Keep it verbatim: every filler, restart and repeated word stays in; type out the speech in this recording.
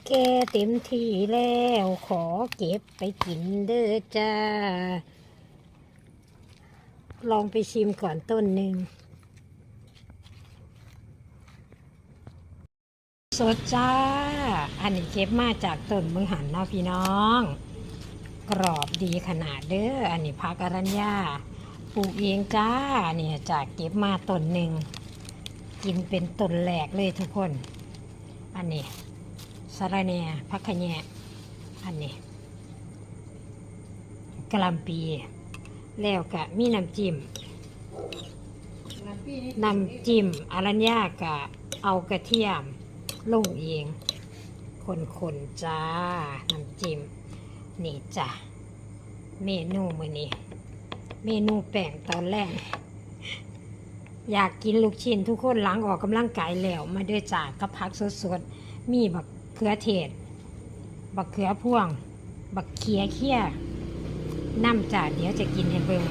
แก่เต็มที่แล้ว ขอเก็บไปกินเด้อจ้า ลองไปชิมก่อนต้นหนึ่ง สดจ้า อันนี้เก็บมาจากต้นมื้อหันเนาะพี่น้อง กรอบดีขนาดเด้อ อันนี้ผักอรัญญา ปลูกเองจ้า เนี่ยจากเก็บมาต้นหนึ่ง กินเป็นต้นแรกเลยทุกคน อันนี้สะระแหน่ ผักขะแยง อันนี้กะหล่ำปี แล้วก็มีน้ำจิ้ม น้ำจิ้มอรัญญากะเอากระเทียมลงเอง คนๆจ้า น้ำจิ้ม นี่จ้ะ เมนูมื้อนี้ เมนูแปลงตอนแรก อยากกินลูกชิ้นทุกคนหลังออกกำลังกายแล้ว มาเด้อจ้า กับผักสดๆ มีบักเขือเทศ บักเขือพวง บักเขียเขียนำจ้า เดี๋ยวจะกินให้เบิ่ง